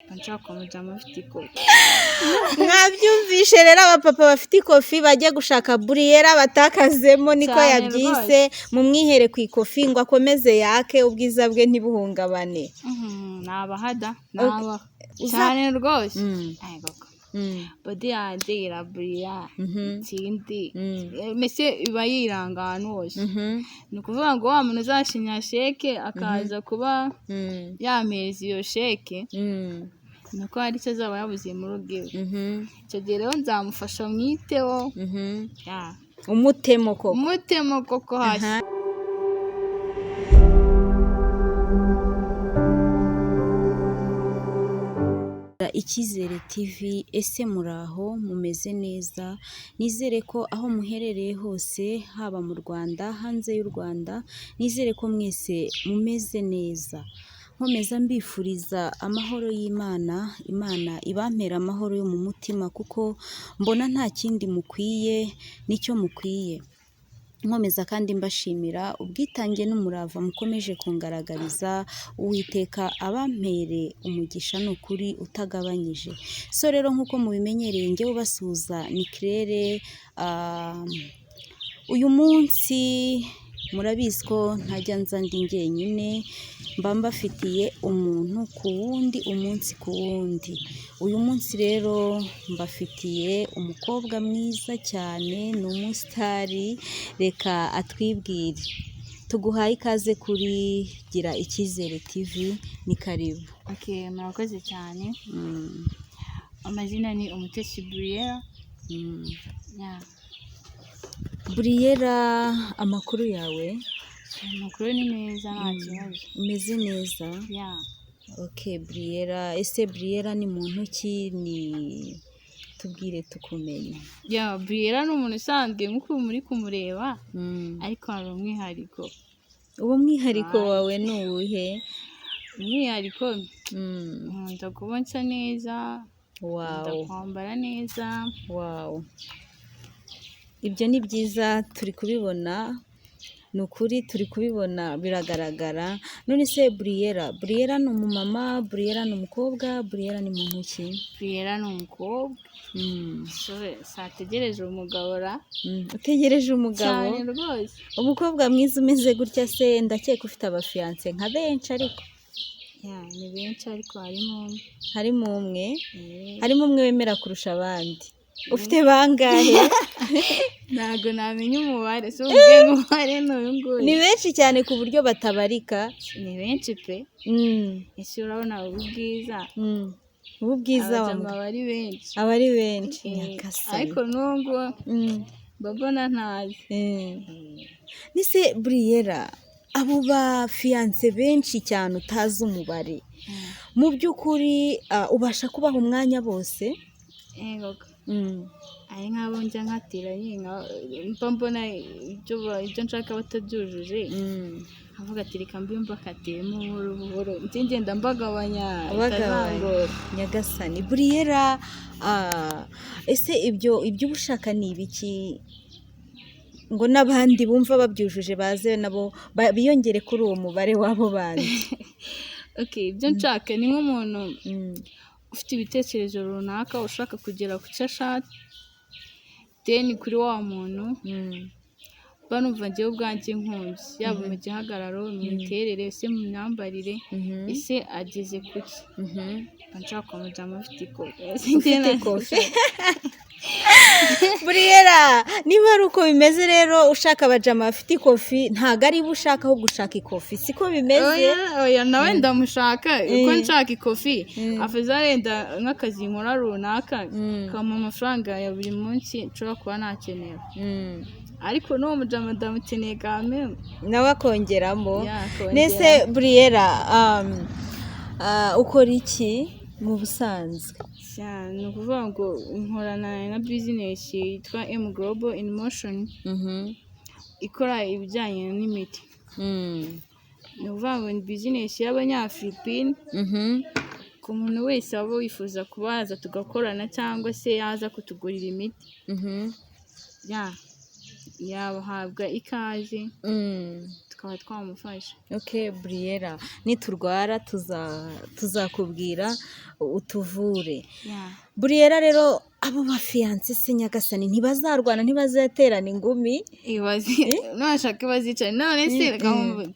Nshaka umujama ufite ikofi. Mwabyumvishe rero, abapapa bafite ikofi bajye gushaka Buriyera batakazemo, niko Cyane. yabyise. Mumwihere ku ikofi ngo akomeze yake, ubwiza bwe ntibuhungabane. Nabahada, nabaha cyane rwose. Aygo ko. Body yanjye iraburiya. Ikindi, mbese iba yiranga ahantu hose. Ni ukuvuga ngo wa muntu uzashinya sheke akaza kuba yampereza iyo sheke, ni uko hari icyo azaba yabuze mu rugo iwe. Icyo gihe rero nzamufasha mwiteho. Ya. Umutemo koko. Umutemo koko hasi. Aha. Icyizere TV, ese muraho, mumeze neza? Nizere ko aho muherereye hose, haba mu Rwanda, hanze y'u Rwanda, nizere ko mwese mumeze neza. Nkomeza mbifuriza amahoro y'Imana, Imana ibampera amahoro yo mu mutima, kuko mbona nta kindi mukwiye nicyo mukwiye. Nkomeza kandi mbashimira ubwitange n'umurava mukomeje kungaragariza. Uwiteka abampere umugisha, ni ukuri utagabanyije. So rero, nk'uko mubimenyereye, njyewe ubasuhuza ni Claire. Uyu munsi murabizi ko ntajya nza ndi njyenyine, mba mbafitiye umuntu ku wundi, umunsi ku wundi. Uyu munsi rero mbafitiye umukobwa mwiza cyane, ni umusitari, reka atwibwire. Tuguhaye ikaze kuri Gira Icyizere TV, ni karibu. Okay, murakoze cyane. Amazina ni Umutesi Briella. Ya. Buriyera, amakuru yawe? Amakuru ni meza, nta kibazo. Umeze neza? Ya. Ok, Buriyera, ese Buriyera ni muntu ki? Ni tubwire tukumenye. Ya, Briella ni umuntu usanzwe nk'uko muri kumureba, ariko hari umwihariko. Uwo mwihariko wawe ni uwuhe? Umwihariko, nkunda kuba nsa neza, nkunda kwambara neza. Wow, ibyo ni byiza, turi kubibona, ni ukuri turi kubibona, biragaragara. None se Buriyera, Buriyera ni umumama, Buriyera ni umukobwa, Buriyera ni muntu ki? Briella ni umukobwa. So, sategereje umugabo ra. Utegereje umugabo? Cyane rwose. Umukobwa mwiza umeze gutya se, ndakeka ufite abafiyanse nka benshi, ariko Ya, ni benshi ariko harimo umwe. Harimo umwe? Harimo umwe wemera kurusha abandi. Ufite bangahe? Ntabwo namenya umubare, si ubwe umubare ni uyu nguyu. Ni benshi cyane ku buryo batabarika? Ni benshi pe. Ese urabona ubu bwiza? Ubu bwiza Abajama wambwa aba ari benshi. Aba ari benshi. Nyagasani. Ariko n'ubu mba mbona ntazi. Nise Buriyera, abo ba fiyanse benshi cyane utazi umubare, mu by'ukuri ubasha kubaha umwanya bose? Yego. Ari nk'abo njya nkatira nyine, mba mbona ibyo nshaka batabyujuje, nkavuga ati reka mbe mbakatiyemo buhoro buhoro, njye ngenda mbagabanya. Ubagabanya. Bitazangora. Nyagasani. Buriyera, ese ibyo uba ushaka ni ibiki, ngo n'abandi bumva babyujuje baze nabo biyongere kuri uwo mubare w'abo bandi? Okay, ibyo nshaka ni nk'umuntu ufite ibitekerezo runaka, ushaka kugera ku cyo ashaka, then kuri wa muntu mba numva njyewe ubwanjye nkunze, yaba mu gihagararo, mu miterere, ese mu myambarire, ese ageze ku ki. Mba nshaka umujama ufite ikofi. Ufite ikofi. Buriyera, niba ari uko bimeze rero, ushaka abajama bafite ikofi, ntabwo ari bo ushaka, ahubwo ushaka ikofi, siko bimeze? Oya, oya, nawe ndamushaka uko nshaka ikofi, avuze arenda nk'akazi nkora runaka kampa amafaranga ya buri munsi nshobora kuba nakenera, ariko n'uwo mujama ndamukeneye kameme. Nawe akongeramo. Ya, akongera. Nese Buriyera, ukora iki mu busanzwe? Ni ukuvuga ngo nkorana na bizinesi yitwa M Global in Motion, ikora ibijyanye n'imiti. Ni ukuvuga ngo ni bizinesi y'Abanyafilipine. Ku muntu wese waba wifuza kuba yaza tugakorana cyangwa se yaza kutugurira imiti, yahabwa ikaze. Tukaba twamufasha. Okay, Briella, niturwara tuzakubwira utuvure. Yeah. Briella rero, abo bafiyanse se nyagasani, ntibazarwana, ntibazaterana ingumi? Ibaze nashaka bazicaye none se reka nkumve.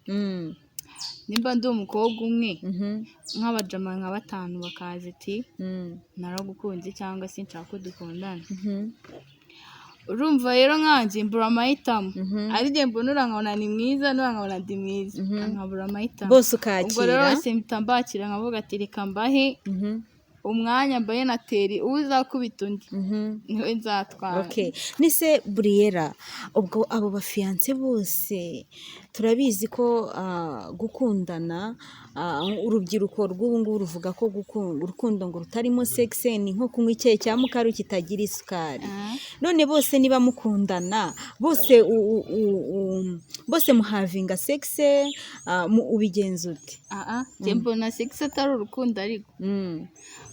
Nimba ndi umukobwa umwe, nk'abajama nka batanu bakaza ati naragukunze cyangwa se nshaka ko dukundana, urumva rero nkanjye mbura amahitamo. Ari njye mbona uriya nkabona ni mwiza, n'uriya nkabona ndi mwiza, nkabura amahitamo. Bose Ubwo rero ukakira. bose mpita mbakira, nkavuga ati reka mbahe umwanya, mbahe na teri, uwo uzakubita undi niwe nzatwara. Okay, nise Briella, ubwo abo bafiyanse bose, turabizi ko gukundana, urubyiruko rw'ubu ngubu ruvuga ko urukundo ngo rutarimo sexe ni nko kunywa icyayi cya mukaru kitagira isukari. None bose niba mukundana bose, bose muhavinga sexe, ubigenza ute? Aa, njye mbona sex atari urukundo, ariko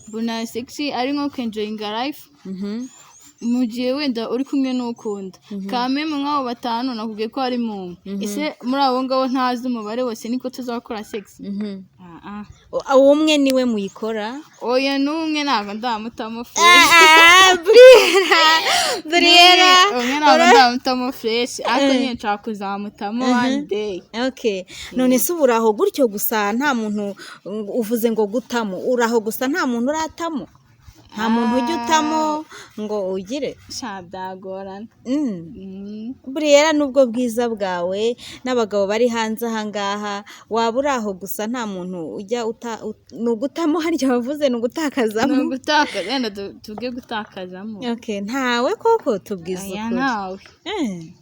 mbona sex ari nko kwenjoyinga life mu gihe wenda uri kumwe n'ukunda kameme. Nk'abo batanu nakubwiye ko harimo umwe, ese muri abo ngabo ntazi umubare wose niko tuzakora sex? Aa. Uwo umwe niwe muyikora? Oya, n'umwe ntabwo ndamutamo fresh. Briella, Briella! Umwe ntabwo ndamutamo fresh, ariko nyine nshaka kuzamutamo one day. Okay, none se ubu uraho gutyo gusa, nta muntu uvuze ngo gutamo, uraho gusa nta muntu uratamo, nta muntu ujya utamo ngo ugire? Sha, byagorana. Briella, nubwo bwiza bwawe n'abagabo bari hanze ahangaha, waba uri aho gusa nta muntu ujya uta, ni ugutamo harya wavuze, ni Ni ugutakazamo? Ugutakaza, wenda tuvuge gutakazamo. Okay, ntawe koko? Tubwize Oya. ukuri. Ntawe.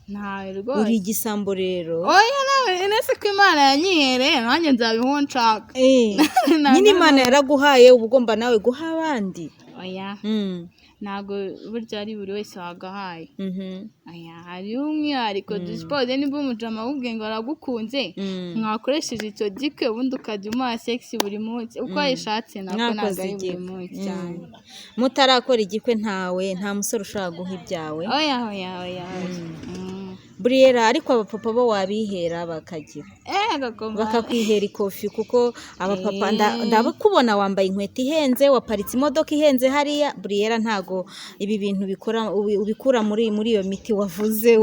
Ntawe Uri rwose. igisambo rero. Oya, nawe nese ko Imana yanyihereye, nanjye nzabiha uwo nshaka. Nyine Imana yaraguhaye, uba ugomba nawe guha abandi. Oya, ntabwo burya ari buri wese wagahaye. Oya, hariho umwihariko. Dusipoze nimba umujama akubwiye ngo aragukunze, mwakoresheje icyo gikwe, ubundi ukajya umuha sex buri munsi uko yishatse, nako ntabwo Mwakoze ari buri igikwe. munsi cyane. Mutarakora igikwe, ntawe, nta musore ushobora guha ibyawe? Oya, oya, oya, oya. Briella, ariko abapapa bo wabihera bakagira Gakoma. bakakwihera ikofi, kuko abapapa ndabakubona wambaye inkweto ihenze, waparitse imodoka ihenze hariya. Briella, ntago ibi bintu bikora ubikura muri iyo miti wavuze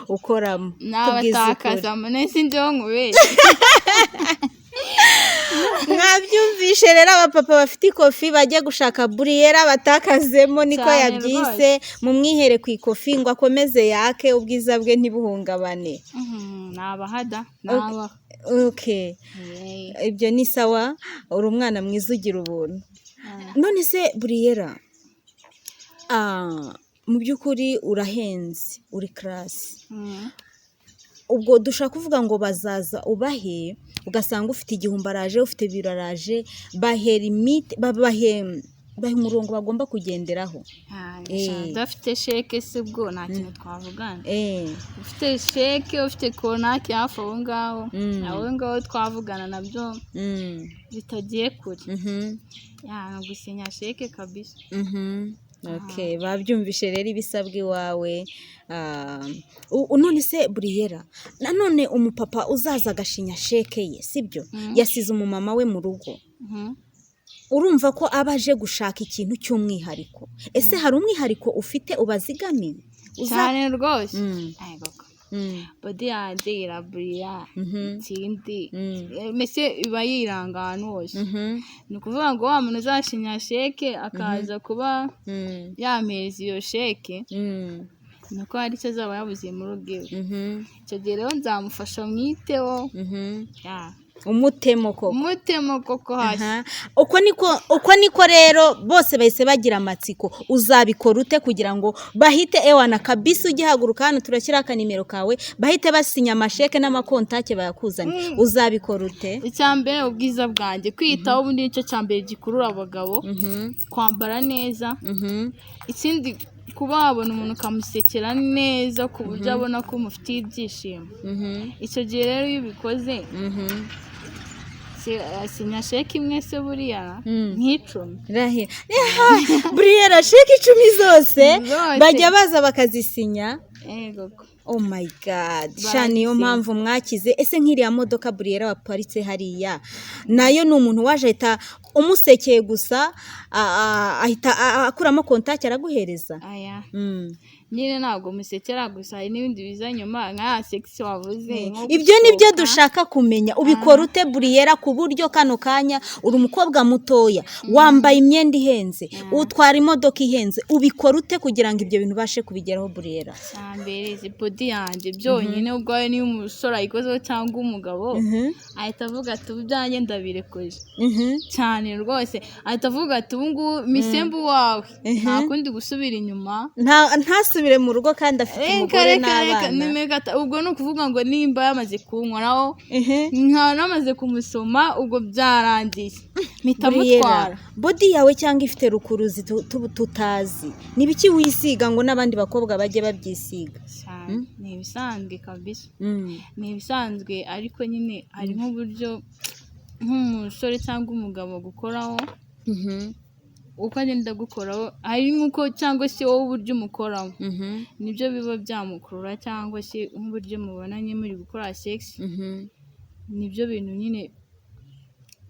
ukoramo. Tubwize ukuri. Nabatakaza nese njyewe nkubeshye? Mwabyumvishe rero, abapapa bafite ikofi bajya gushaka Briella batakazemo, niko Cyane. yabyise. Mumwihere ku ikofi ngo akomeze yake, ubwiza bwe ntibuhungabane. Nabahada, nabaha. Okay, ibyo ni sawa. Uri umwana mwiza, ugira ubuntu. None se Briella, mu by'ukuri urahenze, uri class. Ubwo dushaka kuvuga ngo bazaza ubahe, ugasanga ufite 1000 araje, ufite 2 araje, bahe limite, bahe umurongo bagomba kugenderaho. Udafite sheke se ubwo nta kintu twavugana. Ufite sheke, ufite konaki hafi aho ngaho, aho ngaho twavugana nabyo bitagiye kure. Ya, ni ugusinya sheke kabisa. Okay, babyumvishe rero ibisabwa iwawe. None se Briella, nanone umupapa uzaza agashinya sheke ye, sibyo, yasize umumama we mu rugo, urumva ko aba aje gushaka ikintu cy'umwihariko. Ese hari umwihariko ufite ubazigamiye? Cyane rwose. Aygogo. Body yanjye iraburiya. Ikindi, mbese iba yiranga ahantu hose. Ni ukuvuga ngo wa muntu uzashinya sheke akaza kuba yampereza iyo sheke, ni uko hari icyo azaba yabuze mu rugo iwe. Icyo gihe rero nzamufasha mwiteho. Ya. Umutemo koko. Umutemo koko hasi. Aha. Uko niko rero bose bahise bagira amatsiko, uzabikora ute kugira ngo bahite ewana kabisa, ugihaguruka hano turashyiraho akanimero kawe, bahite basinya amasheke n'amakontake bayakuzane? Uzabikora ute? Icya mbere, ubwiza bwanjye, kwiyitaho, ubundi nicyo cya mbere gikurura abagabo, kwambara neza. Ikindi, kuba wabona umuntu ukamusekera neza ku buryo abona ko umufitiye ibyishimo. Icyo gihe rero iyo ubikoze, sinya sheke imwe se buriya, nk'icumi. Rahira Briella, sheke 10 zose? Zose. Bajya baza bakazisinya? Yego. Oh my God, sha niyo Baragisiga. mpamvu mwakize. Ese nk'iriya modoka Buriyera waparitse hariya, nayo ni umuntu waje ahita umusekeye gusa, ahita akuramo kontaki araguhereza? Aya, Mm. nyine ntabwo musekera gusa, hari n'ibindi biza nyuma nka ya sex wavuze, nko Ibyo ni byo gusohoka. dushaka kumenya. Ubikora ute Buriyera, ku buryo kano kanya uri umukobwa mutoya, wambaye imyenda ihenze, utwara imodoka ihenze, ubikora ute kugira ngo ibyo bintu ubashe kubigeraho, Buriyera? Cyambere, izi body yanjye byonyine ubwayo, niyo umusore ayikozeho cyangwa umugabo, ahita avuga ati: "Ubu ibyanjye ndabirekoje." Cyane rwose, ahita avuga ati: "Ubu ngubu misembu wawe, nta kundi gusubira inyuma." Ntasubire mu rugo kandi afite Reka, umugore reka, reka. n'abana. Ubwo ni ukuvuga ngo nimba yamaze kunkoraho, nkaba namaze kumusoma, ubwo byarangiye, mpita Buriyera, mutwara. body yawe cyangwa ifite rukuruzi tutazi, ni ibiki wisiga ngo n'abandi bakobwa bajye babyisiga? Cyane, ni ibisanzwe kabisa, ni ibisanzwe, ariko nyine hari nk'uburyo nk'umusore cyangwa umugabo gukoraho, uko agenda agukoraho, hari nk'uko cyangwa se wowe uburyo umukoraho, nibyo biba byamukurura, cyangwa se nk'uburyo mubonanye muri gukora sex, nibyo bintu nyine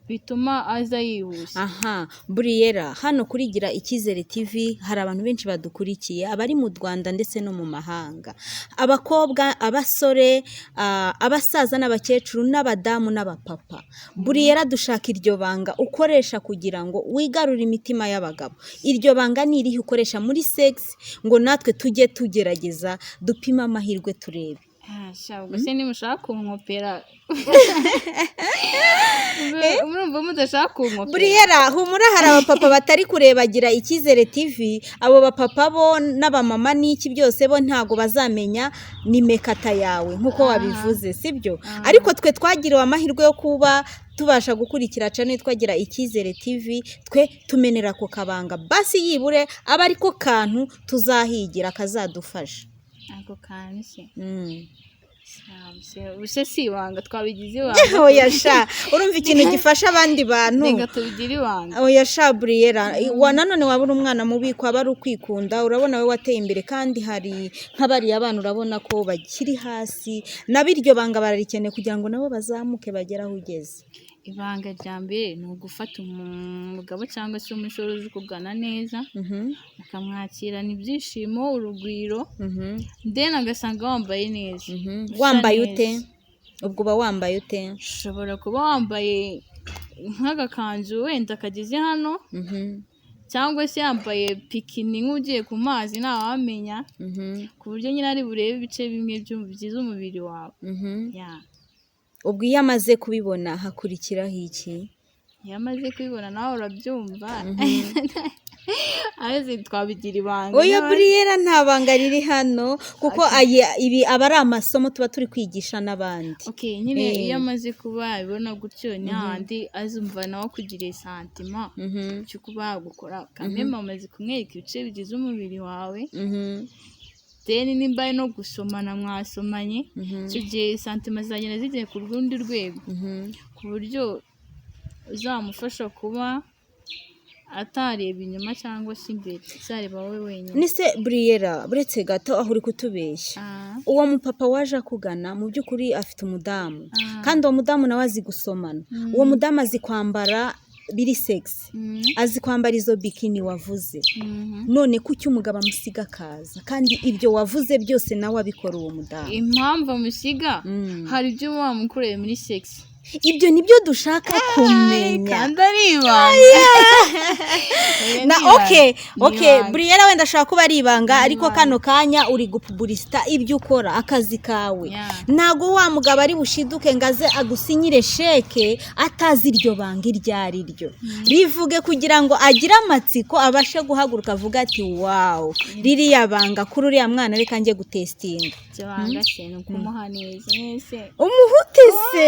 bituma aza yihuse. Aha Buriyera, hano kuri Gira Icyizere TV hari abantu benshi badukurikiye, abari mu Rwanda ndetse no mu mahanga, abakobwa, abasore, abasaza n'abakecuru n'abadamu n'abapapa. Buriyera, dushaka iryo banga ukoresha kugira ngo wigarure imitima y'abagabo. Iryo banga ni irihe ukoresha muri sex, ngo natwe tujye tugerageza dupime amahirwe turebe? Ah, sha, ubwo se nimushaka kunkopera, murumva mudashaka kunkopera? Buriyera, humura, hari abapapa batari kureba Gira Icyizere TV. Abo bapapa bo n'abamama n'iki byose, bo ntago bazamenya ni mekata yawe nk'uko wabivuze, sibyo? Ariko twe twagiriwe amahirwe yo kuba tubasha gukurikira channel twagira Icyizere TV, twe tumenera ku kabanga, basi yibure aba ariko kantu tuzahigira kazadufasha. Ako kantu se? Mm. Ubuse si ibanga, twabigize ibanga? Oya sha, urumva ikintu gifasha abandi bantu. Reka tubigire ibanga. Oya sha Buriyera, wa nanone waba uri umwana mubi, kwaba ari ukwikunda. Urabona we wateye imbere, kandi hari nk'abariya bana urabona ko bakiri hasi, nabo iryo banga bararikeneye kugira ngo nabo bazamuke bagere aho ugeze. Ibanga rya mbere ni ugufata umugabo cyangwa se umusore uzi kugana neza, ukamwakirana ibyishimo, urugwiro, then agasanga wambaye neza. Usa Wambaye neza. ute? Ubwo uba wambaye ute? Ushobora kuba wambaye nk'agakanzu wenda kageze hano, cyangwa se yambaye bikini nk'ugiye ku mazi, ntawamenya, ku buryo nyine ari burebe ibice bimwe bigize umubiri wawe. Ya. Ubwo iyo amaze kubibona hakurikiraho iki? Iyo amaze kubibona nawe urabyumva, ariko twabigira ibanga. Oya Buriyera, nta banga riri hano, kuko ibi aba ari amasomo tuba turi kwigisha n'abandi. Okay, nyine iyo amaze kuba yabibona gutyo, ni hahandi azumva nawe kugira sentiment cyo kuba yagukora kameme, amaze kumwereka ibice bigize umubiri wawe, then nimba ari no gusomana mwasomanye, icyo gihe sentiment zagenda zigiye ku rundi rwego, ku buryo uzamufasha kuba atareba inyuma cyangwa se imbere, azareba wowe wenyine. Nise Buriyera, buretse gato aho uri kutubeshya. Uwo mupapa waje akugana mu by'ukuri afite umudamu, kandi uwo mudamu nawe azi gusomana, uwo mudamu azi kwambara biri sexy, azi kwambara izo bikini wavuze. None kuki umugabo amusiga akaza, kandi ibyo wavuze byose nawe abikora uwo mudamu? Impamvu amusiga, hari ibyo uba wamukoreye muri sex. Ibyo nibyo dushaka kumenya. Kandi ari ibanga. Na okay. Ibanga. Buriyera, wenda ashobora kuba ari ibanga, ariko kano kanya uri gupubulisita ibyo ukora, akazi kawe. Ntago wa mugabo ari bushiduke ngo aze agusinyire sheke atazi iryo banga iryo ari ryo. Rivuge kugira ngo agire amatsiko, abashe guhaguruka avuga ati: "Wow, ririya banga kuri uriya mwana, reka njye gutesitinga." Iryo banga se ni ukumuha neza mwese. Umuhute se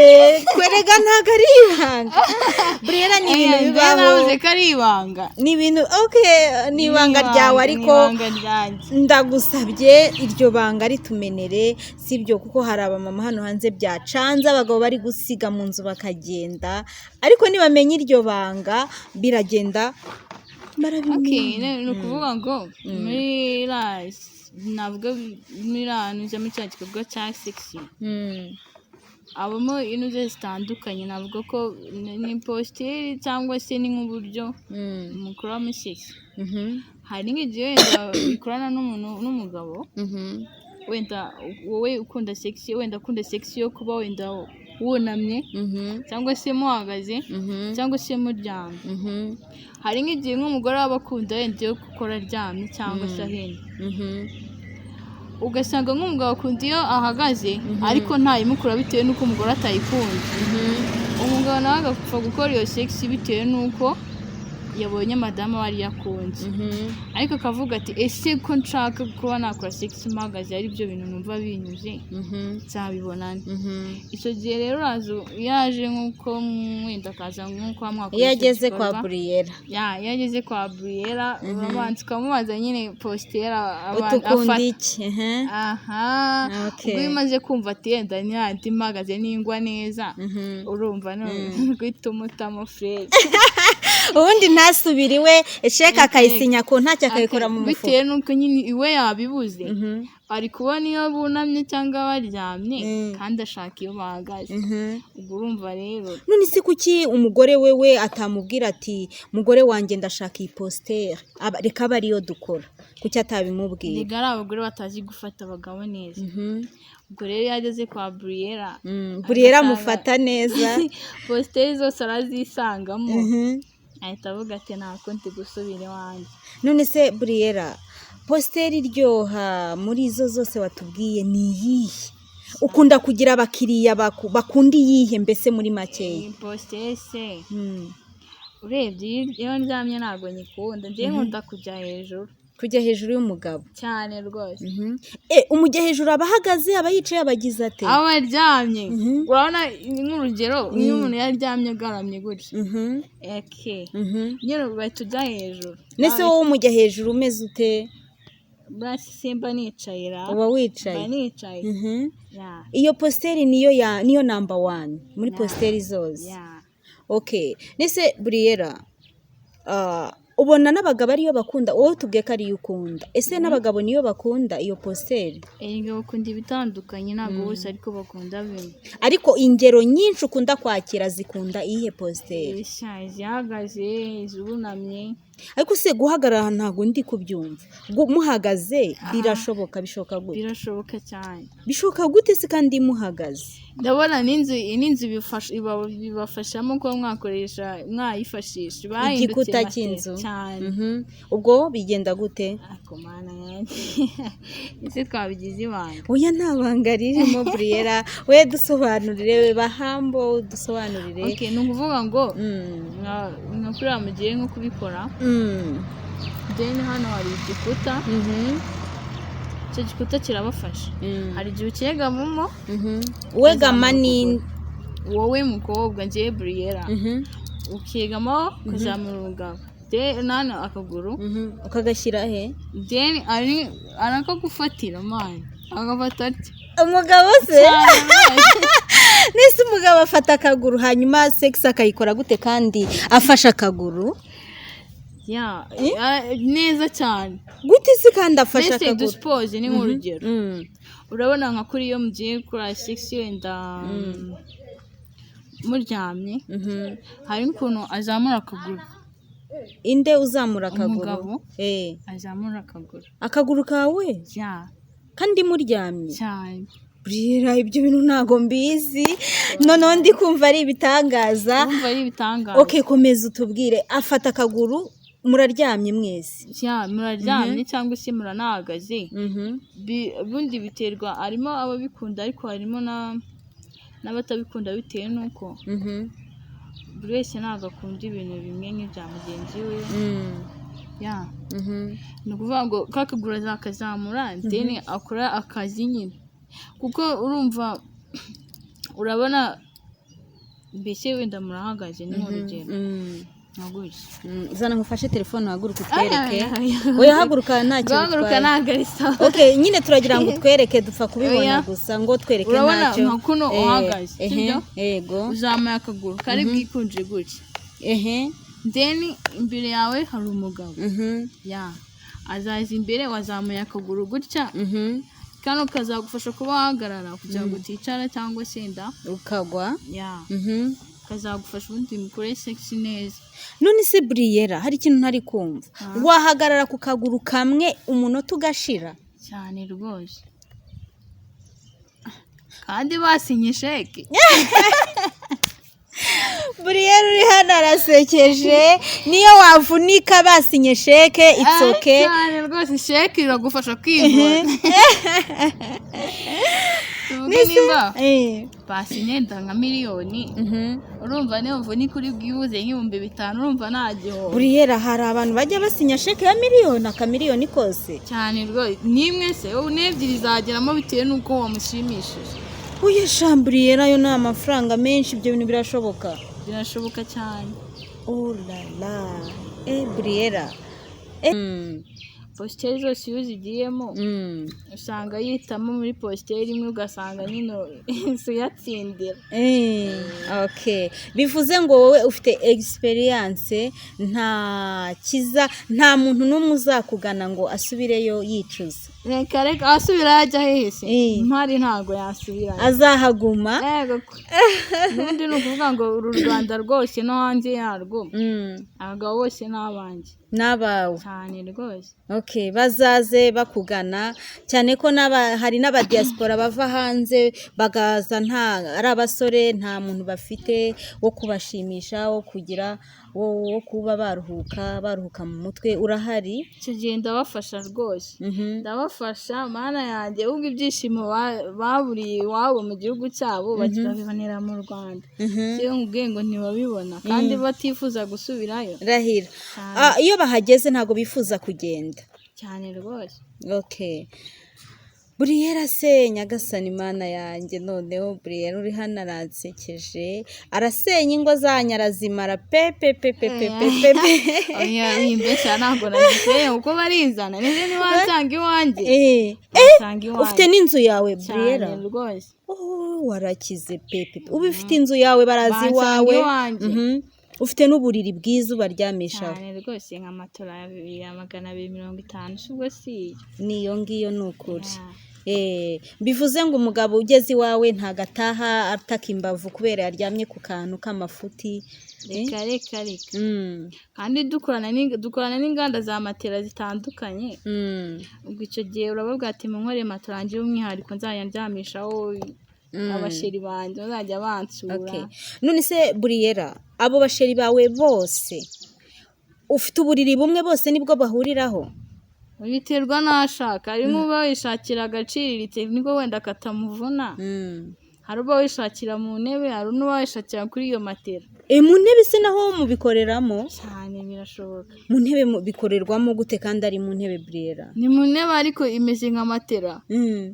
kwerega, ntabwo ari ibanga Buriyera, ni ibintu bibaho. Navuze ko ari ibanga. Ni ibintu, okay, ni ibanga ryawe, ariko ni ibanga ryanjye. Ndagusabye iryo banga ritumenere, sibyo? Kuko hari abamama hano hanze byacanze, abagabo bari gusiga mu nzu bakagenda, ariko nibamenya iryo banga biragenda. Barabimenya. Ni ukuvuga ngo muri ra, navuga muri ra nuza, muri cya gikorwa cya sex, habamo inuze zitandukanye. Navuga ko ni posture cyangwa se ni nk'uburyo mukoramo sex. Hari nk'igihe wenda bikorana n'umuntu, n'umugabo, wenda wowe ukunda sex, wenda ukunda sex yo kuba wenda wunamye, cyangwa se muhagaze, cyangwa se muryamye. Hari nk'igihe nk'umugore aba akunda wenda iyo gukora aryamye cyangwa se ahinnye, ugasanga nk'umugabo akunda iyo ahagaze, ariko ntayimukura bitewe n'uko umugore atayikunda. Umugabo nawe agapfa gukora iyo sex bitewe n'uko yabonye madamu we ariyo akunze, ariko akavuga ati: "Ese ko nshaka kuba nakora sex mpagaze, ari byo bintu numva binyuze, nzabibonane?" Icyo gihe rero uraza, iyo aje nk'uko wenda akaza nk'uko mwakora Iyo icyo ageze kwa gikorwa. Buriyera. Ya, iyo ageze kwa Buriyera, urabanza ukamubaza nyine posture Utukunda afata. iki? Aha. Ubwo iyo umaze kumva ati yenda nyandi mpagaze ningwa neza, urumva none guhita umutamo fresh. Ubundi ntasubire iwe, sheke akayisinya ku ntacyo, akayikora mu mufuka. Bitewe n'uko nyine iwe yabibuze, ari kubona iyo bunamye cyangwa baryamye, kandi ashaka iyo bahagaze. Ubwo urumva rero. None se kuki umugore wewe atamubwira ati: "Mugore wanjye, ndashaka iyi posture, reka abe ariyo dukora"? Kuki atabimubwira? Erega ari abagore batazi gufata abagabo neza. Ubwo rero iyo ageze kwa Buriyera, Buriyera agasanga amufata neza. Posture zose arazisangamo, ahita avuga ati: "Nta kundi, gusubira iwanjye." None se Buriyera, posture iryoha muri izo zose watubwiye ni iyihe? Ukunda kugira abakiriya bakunda iyihe mbese muri makeya? Iyi posture se, urebye iyo ndyamye ntabwo nyikunda. Njyewe nkunda kujya hejuru. Kujya hejuru y'umugabo? Cyane rwose. Umujya hejuru aba ahagaze, aba yicaye, aba agize ate? Aba aryamye. Urabona nk'urugero, iyo umuntu yaryamye agaramye gutya, eke, nyine ugahita ujya hejuru. Nese wowe umujya hejuru umeze ute? Basi simba nicaye ra? Uba wicaye? Mba nicaye. Ya. Iyo posture niyo ya niyo number one muri posture zose? Ya. Okay, nese Buriyera, ubona n'abagabo ariyo bakunda? Wowe tubwiye ko ariyo ukunda, ese n'abagabo niyo bakunda iyo posture? Erega bakunda ibitandukanye, ntabwo bose ariko bakunda bimwe. Ariko ingero nyinshi ukunda kwakira zikunda iyihe posture? Isha, izihagaze, izunamye. Ariko se guhagarara ntabwo ndi kubyumva. Muhagaze birashoboka? Bishoboka gute? Birashoboka cyane. Bishoboka gute se kandi muhagaze? Ndabona n'inzu, n'inzu bibafashamo kuba mwakoresha, mwayifashisha, bahindutse Igikuta matera cy'inzu. Cyane. Ubwo bigenda gute? Ako Mana yanjye, ese twabigize ibanga? Oya, nta banga ririmo. Buriyera we, dusobanurire, we bahambo, dusobanurire. Okay, ni ukuvuga ngo nka kuriya mugiye nko kubikora, then hano hari igikuta. Icyo gikuta kirabafasha. Hari igihe ucyegamamo. Wegama ni Wowe mukobwa, ngiye Buriyera, ukegamaho ukazamura umugabo, then hano akaguru. Ukagashyira he? Then ari arakagufatira man, agafata atya. Umugabo se? Cyane. Nese umugabo afata akaguru, hanyuma sex akayikora gute kandi afashe akaguru? Ya, neza cyane. Gute se kandi afashe Mbese akaguru? Dusipoze ni nk'urugero, urabona nka kuri iyo mugiye gukora sex, wenda muryamye, hari n'ukuntu azamura akaguru. Inde uzamura akaguru? Umugabo. Azamura akaguru. Akaguru kawe? Ya. Kandi muryamye? Cyane. Burira, ibyo bintu ntabwo mbizi, noneho ndi kumva ari ibitangaza. Urumva ari ibitangaza. Ok, komeza utubwire. Afata akaguru, muraryamye mwese? Ya, muraryamye cyangwa se muranahagaze. Ubundi biterwa, harimo ababikunda ariko harimo n'abatabikunda, bitewe n'uko buri wese ntabwo akunda ibintu bimwe nk'ibya mugenzi we. Ya, ni ukuvuga ngo ka kaguru azakazamura, then akora akazi nyine, kuko urumva, urabona mbese wenda murahagaze, ni nk'urugero nka gutya. Zana ngufashe telefone, uhaguruke utwereke. Ay, ay, ay. Oya, haguruka, ntacyo Guhaguruka bitwaye. ntabwo ari sawa. Okay, nyine turagira ngo utwereke, dupfa kubibona Oya. gusa ngo twereke. Urabona Ntacyo. nka kuno uhagaze, sibyo? Yego. Uzamuye akaguru kari bwikunje gutya. Then imbere yawe hari umugabo, ya azaza imbere wazamuye akaguru gutya, kano kazagufasha kuba wahagarara kugira ngo uticara cyangwa se nda ukagwa. Ya, kazagufasha ubundi mukore sex neza. None se Buriyera, hari ikintu ntari kumva. Wahagarara ku kaguru kamwe umunota ugashira? Cyane rwose, kandi basinye sheke. Buriyera uri hano arasekeje. Niyo wavunika basinye sheke, it's okay. Cyane rwose, sheke iragufasha kwivura. Tuvuge nimba basinye nda nka miliyoni, urumva niyo uvunika uri bwibuze nk'ibihumbi 5, urumva nta gihombo. Buriyera, hari abantu bajya basinya sheke ya miliyoni, akamiliyoni kose? Cyane rwose, n'imwe se, ubu n'ebyiri zageramo bitewe n'uko wamushimishije. Uyu shamburiyera, ayo ni amafaranga menshi. Ibyo bintu birashoboka? Birashoboka cyane. Oh la la, Buriyera. Posture zose iyo uzigiyemo, usanga yitamo muri posture imwe, ugasanga nyine inzu uyatsindira. Okay, bivuze ngo wowe ufite experience, nta kiza, nta muntu n'umwe uzakugana ngo asubireyo yicuza. Reka reka, asubira yajya hehe se? Mpari ntabwo yasubirayo. Azahaguma. Yego ko. Ubundi ni ukuvuga ngo uru Rwanda rwose no hanze yarwo, abagabo bose ni abanjye. N'abawe? Cyane rwose. Okay, bazaze bakugana cyane ko hari n'abadiaspora bava hanze bagaza nta ari abasore, nta muntu bafite wo kubashimisha, wo kugira wo kuba baruhuka mu mutwe. Urahari? Icyo gihe ndabafasha rwose. Ndabafasha, Mana yanjye, ubwo ibyishimo baburiye iwabo mu gihugu cyabo bakabibonera mu Rwanda. Siyo nkubwiye ngo ntibabibona kandi batifuza gusubirayo. Rahira. Cyane. Ah, iyo bahageze ntabwo bifuza kugenda. Cyane rwose. Okay, Buriyera se, Nyagasani Mana yanjye, noneho Buriyera uri hano aransekeje, arasenya ingo zanyu arazimara pe pe pe pe pe pe pe pe. Oya, wimbeshya, ntabwo naziseye kuko barizana nizo niwansanga iwanjye. Wansanga iwanjye. Ufite n'inzu yawe, Buriyera? Cyane rwose. Oh, warakize pe pe pe. Uba ufite inzu yawe, baraza Bansanga iwawe. iwanjye. Ufite n'uburiri bwiza ubaryamishaho? Cyane rwose, nka matora ya 250, si ubwo si iyo? Niyo ngiyo, ni ukuri. Yeah. Bivuze ngo umugabo ugeze iwawe ntago ataha ataka imbavu kubera yaryamye ku kantu k'amafuti. Reka reka reka. Kandi dukorana n'inganda za matera zitandukanye. Ubwo icyo gihe urababwira ati munkorere matora yanjye y'umwihariko nzajya ndyamishaho abasheri banjye bazajya bansura. Okay. None se Buriyera, abo basheri bawe bose ufite uburiri bumwe, bose nibwo bahuriraho? Biterwa n'ashaka. Harimo uba wishakira agaciriritse nibwo wenda katamuvuna, hari uba wishakira mu ntebe, hari n'uba wishakira kuri iyo matera. Mu ntebe se naho mubikoreramo? Cyane, birashoboka. Mu ntebe bikorerwamo gute kandi ari mu ntebe, Buriyera? Ni mu ntebe ariko imeze nka matera.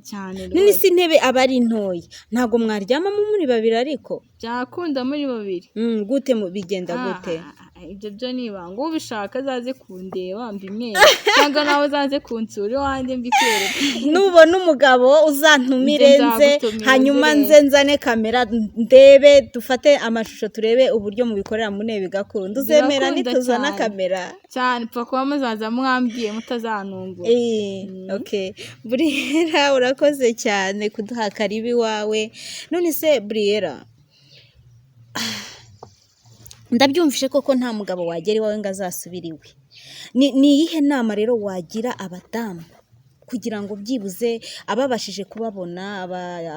Cyane None rwose. se intebe aba ari ntoya, ntabwo mwaryamamo muri babiri ariko? Byakunda muri babiri. Gute bigenda gute? Ah, ibyo byo ni ibanga. Ubishaka azaze kundeba mbimwereke, cyangwa nawe uzaze kunsura iwanjye mbikwereke. Nubona umugabo uzantumire. Nze Nze nzagutumira, hanyuma nze. Nze nzane kamera ndebe, dufate amashusho turebe uburyo mubikorera mu ntebe bigakunda. Uzemera? Birakunda. Nituzana Cyane. kamera? Cyane, pfa kuba muzaza mwambwiye, mutazanungura. Okay, Buriyera, urakoze cyane kuduha karibu iwawe. None se Buriyera, ndabyumvishe koko nta mugabo wagera iwawe ngo azasubire iwe. Ni iyihe nama rero wagira abadamu kugira ngo byibuze ababashije kubabona,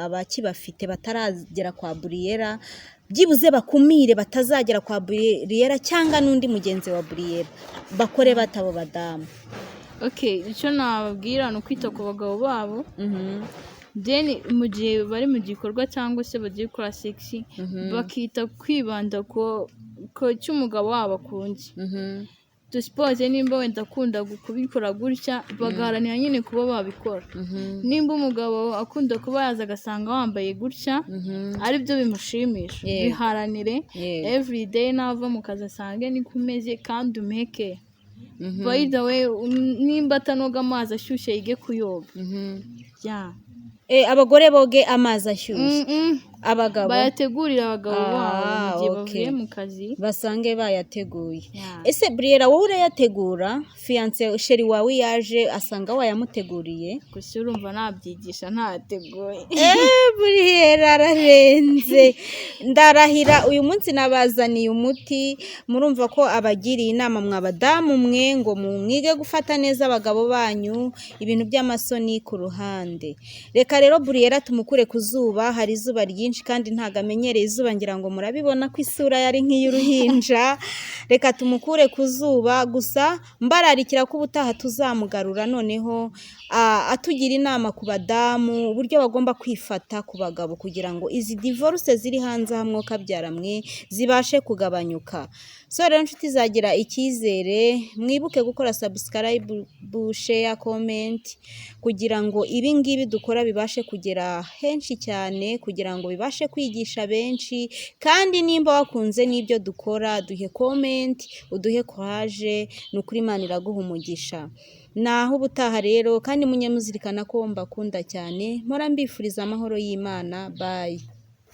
abakibafite bataragera kwa Buriyera, byibuze bakumire batazagera kwa Buriyera cyangwa n'undi mugenzi wa Buriyera, bakore batabo badamu? Okay, icyo nababwira ni ukwita ku bagabo babo. Then mu gihe bari mu gikorwa cyangwa se bagiye gukora sex, bakita kwibanda ku cyo umugabo wabo akunze. Dusipoze nimba wenda akunda kubikora gutya, bagaharanira nyine kuba babikora. Nimba umugabo akunda kuba yaza agasanga wambaye gutya, aribyo bimushimisha, biharanire. Everyday nava mu kazi asange niko umeze kandi umeke. By the way, nimba atanoga amazi ashyushye, yige kuyoga. Yeah. Abagore boge amazi ashyushye? Mm-mm. Abagabo Bayategurira abagabo babo mu Ah, gihe okay. bavuye mu kazi. Basange bayateguye. Yeah. Ese Briella, wowe urayategura? Fiancé, chéri wawe yaje asanga wayamuteguriye? Gusa urumva nabyigisha ntateguye. Eh, Briella ararenze, ndarahira. Uyu munsi nabazaniye umuti. Murumva ko abagiriye inama, mwa badamu mwe, ngo mwige gufata neza abagabo banyu, ibintu by'amasoni ku ruhande. Reka rero Briella tumukure ku zuba, hari izuba ryinshi kandi ntabwo amenyereye izuba, ngira ngo murabibona ko isura yari nk'iy'uruhinja. Reka tumukure ku zuba, gusa mbararikira ko ubutaha tuzamugarura, noneho atugira inama ku badamu, uburyo bagomba kwifata ku bagabo kugira ngo izi divorce ziri hanze aha, mwokabyara mwe, zibashe kugabanyuka. So rero, inshuti zagira icyizere, mwibuke gukora subscribe, share, comment, kugira ngo ibi ngibi dukora bibashe kugera henshi cyane, kugira ngo bibashe kwigisha benshi. Kandi nimba wakunze n'ibyo dukora, duhe comment, uduhe courage. Ni ukuri Imana iraguha umugisha. Naho ubutaha rero, kandi munye muzirikana ko mbakunda cyane, mpora mbifuriza amahoro y'Imana. Bye.